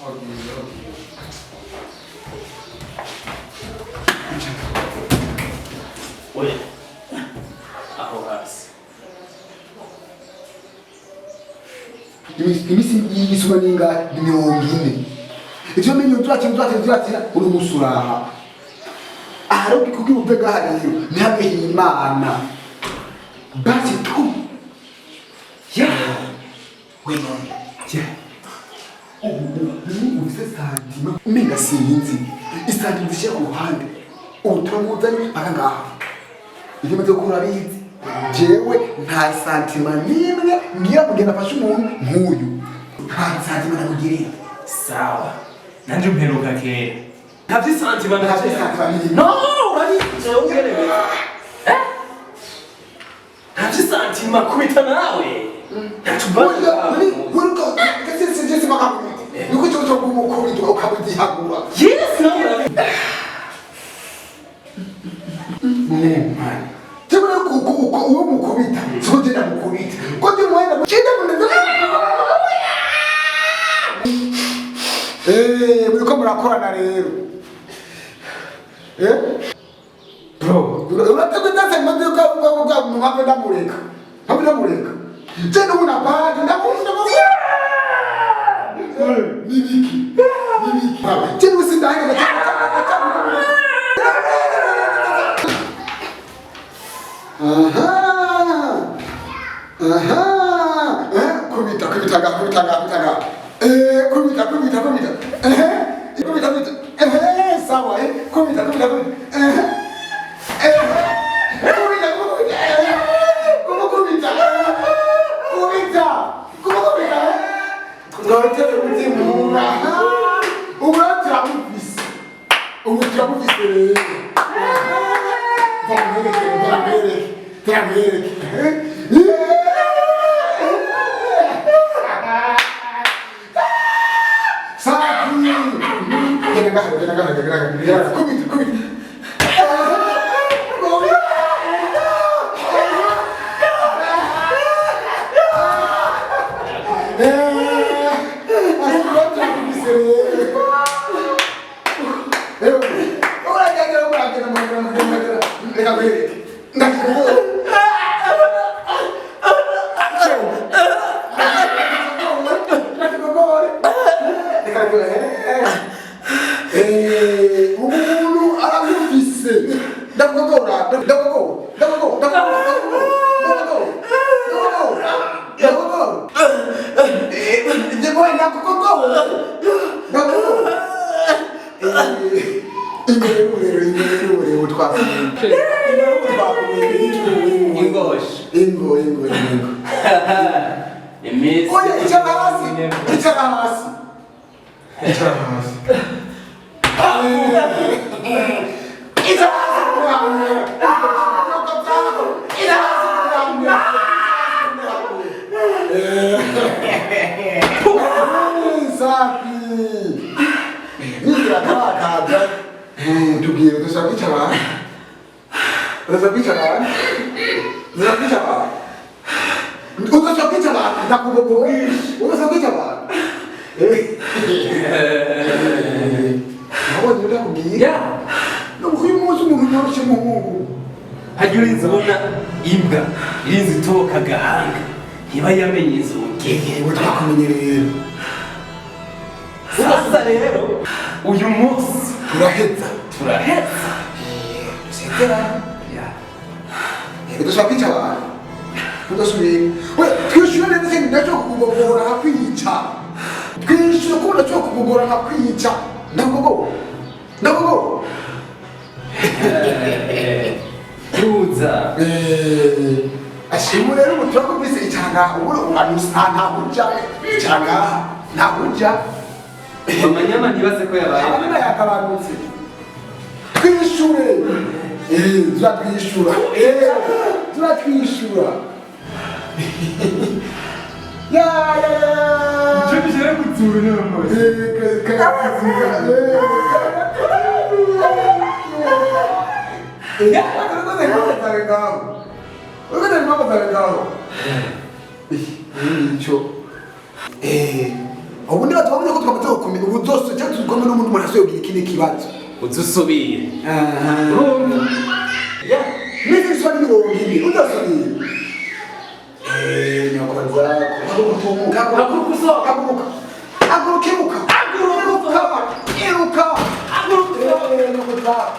Okay, okay. Oya, aho hasi. Imisi y'igisuma ningahe? Ni 40. Ivyo menyo turakira, turakira, turakira uri umusuraha. Aha rero kugira uve ngaha rero ni hamwe h'Imana. Basi tu. Ya. We none. Ya. Ubu ufise sentiment umenga sinzi. I sentiment zishyira ku ruhande. Ubu turamuzanye mpaka ngaha. Ibyo maze gukora urabizi. Jewe nta sentiment n'imwe ngira kugenda afashe umuntu nk'uyu. Nta sentiment namugiriye. Sawa. Nanje mperuka kera. Nta vyi sentiment. Nta vyi sentiment n'imwe. No, urabizi jewe ungene bimeze. Eh? Nta vyi sentiment, kubita nawe. Nta. Niko cyo cyo kumukubita ukamugihagura. Yes, nawe urabizi. Cyangwa kuko uko uwo mukubita siko genda mukubita ko ndi mwenda genda muneza. Muriko murakorana rero. Bro, Urategwa imodoka uga mpamvu ndamureka. Mpamvu ndamureka. Je n'ubu nabaje ndamureka. Nibiki? Nibiki? Je n'ubu sindahenga. Aha. Aha. Kubita, kubita ga, kubita ga, kubita ga. Kubita, kubita, kubita. Kubita, kubita. Sawa, kubita, kubita, kubita. Kubita, kubita. Kubita. Kubita. Kubita. Twateye kutimura. Ubu turamufise. Ubu turamufise rero. Turamwereke, turamwereke, turamwereke. Safi. Genda ngaha, genda ngaha, genda ngaha. Kubita, kubita. Turamufise rero. Uragenda, uragenda, uragenda, uragenda. Reka nkwereke. Ndakubona. Ndakubona. Reka nkwereke. Umuntu aramufise. Ndakugora, ndakugora, ndakugora, ndakugora, ndakugora, ndakugora, ndakugora. Ndakugora, ndakugora, ndakugora. Imbere y'uburero, imbere y'uburero twakumenye. Imbere y'ubu twakumenye. Ingoshe. Ingo, ingo, ingo. Iminsi. Oya, icara hasi, icara hasi. Icara hasi. Icara hasi. Icara hasi. Safi. Nigira karakaza. Tubwire, dushaka kwicara. Udashaka kwicara? Udashaka kwicara? Udashaka kwicara? Ndakubogoye. Udashaka kwicara? Nabonye ndakubwiye. Ya. Uyu munsi umuntu yoroshye umuhungu. Hajya urinze ubona imbwa irinze itoboka agahanga, ntiba yamenye inzugi. Yego, twakumenye rero. Sasa rero uyu munsi turaheza. Turaheza. Dusezera. Ya. Yego, dushaka kwica abantu. Tudasubira. We twishyura neza cyane, ndashobora kukugogora nkakwica. Twishyura kuko ndashobora kukugora nkakwica. Ndakugora. Ndakugora. Tuza. Ashimu rero ubu turakubise icanga ubu uranusa ntabwo ujya icanga ntabwo ujya. Amanyama ntibaze ko yabaye. Amanyama yakabanutse. Twishure. Turatwishyura. Turatwishyura. Ya ya ya. Icyo bishyira kutsura inama. Eh, ka ngaho. Icyo. Ubundi batubonye ko twamaze gukomera, ubu zose cyangwa tugomba n'umuntu, umuntu asuye kugira ikindi kibazo. Uzusubire. Aha. Urumva? Ya. Mimi swali 40 udasubira. Eh, nyoko zako. Haguruka. Haguruka usohoke. Haguruka. Haguruka, iruka. Haguruka. Iruka. Iruka. Haguruka. Eh, nyoko zako.